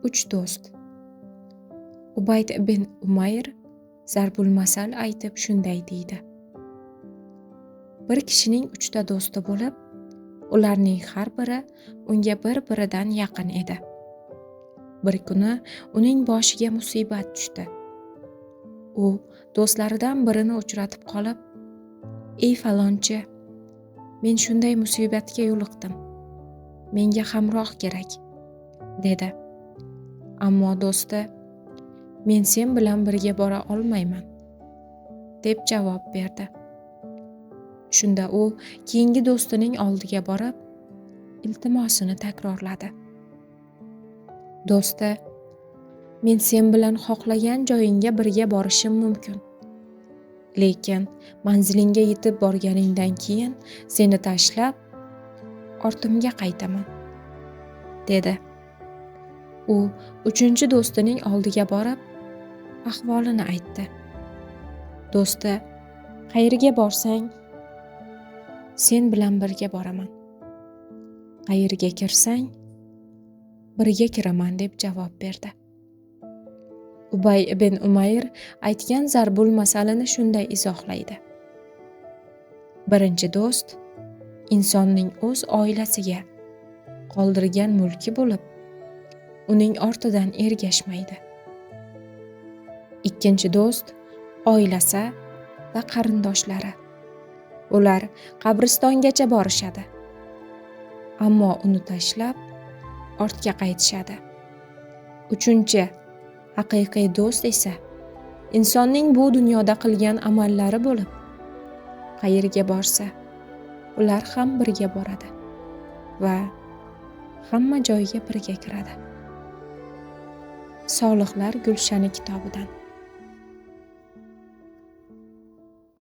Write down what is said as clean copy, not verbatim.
Uch do'st. Ubayd ibn Umayr zarbul masal aytib shunday deydi: Bir kishining uchta do'sti bo'lib, ularning har biri unga bir-biridan yaqin edi. Bir kuni uning boshiga musibat tushdi. U do'stlaridan birini uchratib qolib: "Ey falonchi, men shunday musibatga yo'liqdim. Menga hamroh kerak", dedi. Ammo do'sti: "Men sen bilan birga bora olmayman", deb javob berdi. Shunda u keyingi do'stining oldiga borib, iltimosini takrorladi. Do'sti: "Men sen bilan xohlagan joyingga birga borishim mumkin. Lekin manzilingga yetib borganingdan keyin seni tashlab ortimga qaytaman", dedi. U uchinchi do'stining oldiga borib, ahvolini aytdi. Do'sti: "Qayerga borsang, sen bilan birga boraman. Qayerga kirsang, birga kiraman", deb javob berdi. Ubay ibn Umayr aytgan zarbul masalini shunday izohlaydi: Birinchi do'st insonning o'z oilasiga qoldirgan mulki bo'lib, uning ortidan ergashmaydi. Ikkinchi do'st oilasi va qarindoshlari. Ular qabristongacha borishadi, ammo uni tashlab ortga qaytishadi. Uchinchi haqiqiy do'st esa insonning bu dunyoda qilgan amallari bo'lib, qayerga borsa, ular ham birga boradi va hamma joyga birga kiradi. Solihlar gulshani kitobidan.